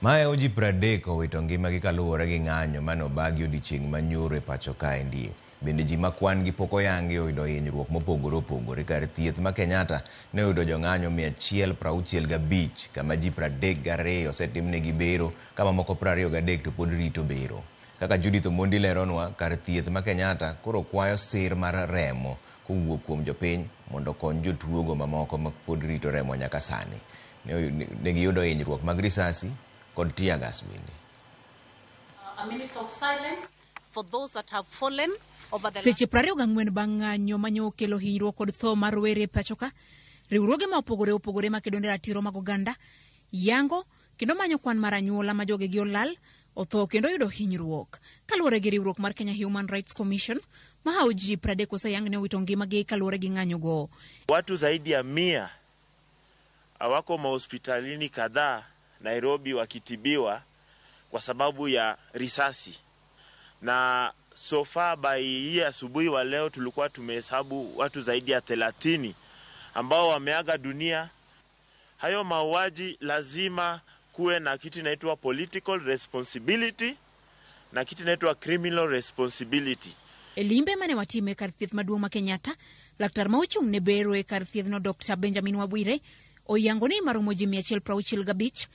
Mahewo ji 30 owito ngimagi kaluwore gi ng'anyo mane obagi odiochieng' ma nyoro e pacho kaendi. Bende ji ma kwan gi pok oyangi oyudo hinyruok mopogore opogore. Kar thieth ma Kenyatta ne oyudo jong'anyo 165 kama ji 32 osetimnegi bero ka mamoko 23 to pod rito bero. Kaka Judith Omondi leronwa, kar thieth ma Kenyatta koro kwayo sir mar remo kowuok kuom jopiny mondo okony jotuogo mamoko ma pod rito remo nyaka sani. Ne giyudo hinyruok mag risasi kod tear gas bende. A minute of silence for those that have fallen over the Seche 24 bang' ng'anyo manyo okelo hinyruok kod tho mar rowere e pachoka, riwruoge ma opogore opogore makedo ne ratiro mag oganda yango kendo manyo kwan mar anyuola ma jogegi olal, otho kendo oyudo hinyruok. Kaluwore gi riwruok mar Kenya Human Rights Commission, mahawo ji 30 oseyang ni owito ngimagi kaluwore gi ng'anyogo. Watu zaidi ya 100 wako mahospitalini kadhaa Nairobi wakitibiwa kwa sababu ya risasi, na so far by hii asubuhi wa leo tulikuwa tumehesabu watu zaidi ya 30 ambao wameaga dunia. Hayo mauaji lazima kuwe na kitu inaitwa political responsibility na kitu inaitwa criminal responsibility. E limbe mane watime e kar thieth maduong' ma Kenyatta, laktar ma ochung' ne bero e kar thiethno Dr. Benjamin Wabwire oyango ni maromo ji 165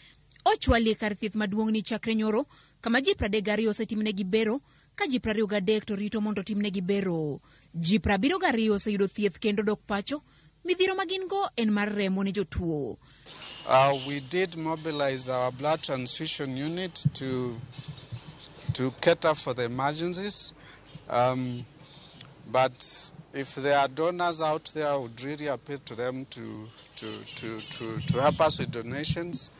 ochwali e kar thieth maduong' ni chakre nyoro kama ji 32 osetimnegi bero ka ji 23 to rito mondo otimnegi bero. Ji 72 oseyudo thieth kendo dok pacho. Midhiero ma gin go en mar remo ne jotuo. We did mobilize our blood transfusion unit to cater for the emergencies. But if there are donors out there, I would really appeal to them to help us with donations.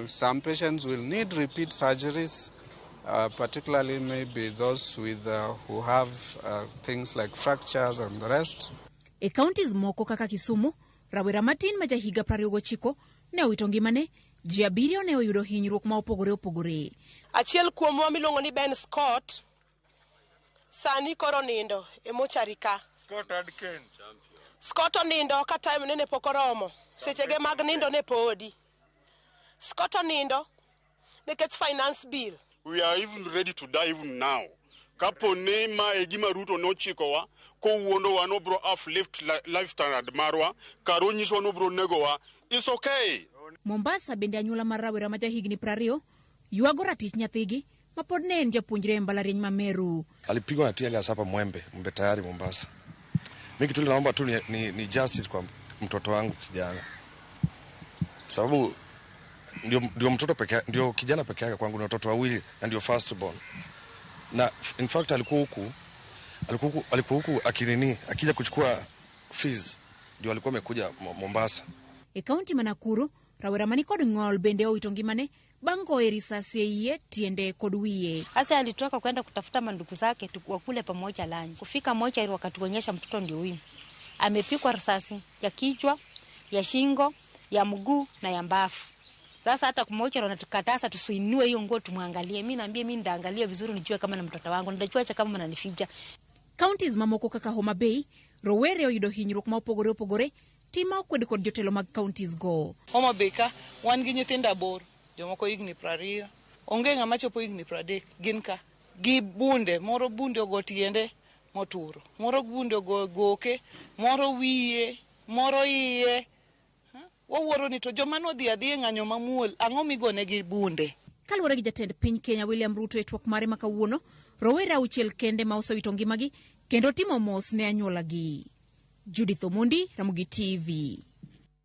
Some patients will need repeat surgeries, particularly maybe those who have things like fractures and the rest. E counties moko kaka Kisumu, rawera matin ma jahiga 29 ne owito ngimane, ji 7 ne oyudo hinyruok ma opogore opogore. Achiel kuomwa miluongo ni Ben Scott sani koro nindo e mochari ka. Scott onindo ka time ne pok oromo, sechege mag nindo ne podi. Scott onindo nikech finance bill. We are even ready to die even now. Kapo ni ma e gima Ruto nochikowa kowuondowa nobro uplift life standard marwa, kar onyisowa nobro negowa, it's okay. Mombasa bende anyuola mar rawera ma jahigni 20 ywago ratich nyathigi ma pod ne en japuonjre e mbalariany ma Meru. Alipigwa na tear gas hapa Mwembe, Mwembe Tayari Mombasa. Mimi kitu naomba tu ni justice kwa mtoto wangu kijana. Sababu ndio mtoto peke, ndio kijana peke yake kwangu, ni watoto wawili na ndio first born. Na in fact alikuwa huku akinini, akija kuchukua fees ndio alikuwa amekuja Mombasa. E kaunti ma Nakuru, rawera mani kod ng'ol bende owito ngimane bang' goye risasi e iye, tiende kod wiye. Sasa alitoka kwenda kutafuta mandugu zake wakule pamoja lunch. Kufika moja ili wakatuonyesha mtoto ndio huyu. Amepigwa risasi ya kichwa, ya shingo, ya mguu na ya mbavu. Sasa hata kumoja wanatukataza tusiinue hiyo nguo tumwangalie. Mimi naambia mimi nitaangalia vizuri nijue kama na mtoto wangu, nitajua acha kama mnanificha. Counties mamoko kaka Homa Bay, rowere oyudo hinyruok ma opogore opogore, tim ma okwed kod jotelo mag counties go. Homa Bay ka wan gi nyithindo 8, jomoko higni 20, onge ng'ama chopo higni 30, gin ka gi bunde, moro bunde ogo tiende moturo, moro bunde ogo goke, moro wiye, moro iye. Wawuoro ni to joma nodhi adhi e ng'anyo mamuol, ang'o migonegi bunde? Kaluwore gi jatend piny Kenya William Ruto e twak mare ma kawuono, rowere 6 kende ma osewito ngimagi kendo timo mos ne anyuolagi. Judith Omondi, Ramogi TV.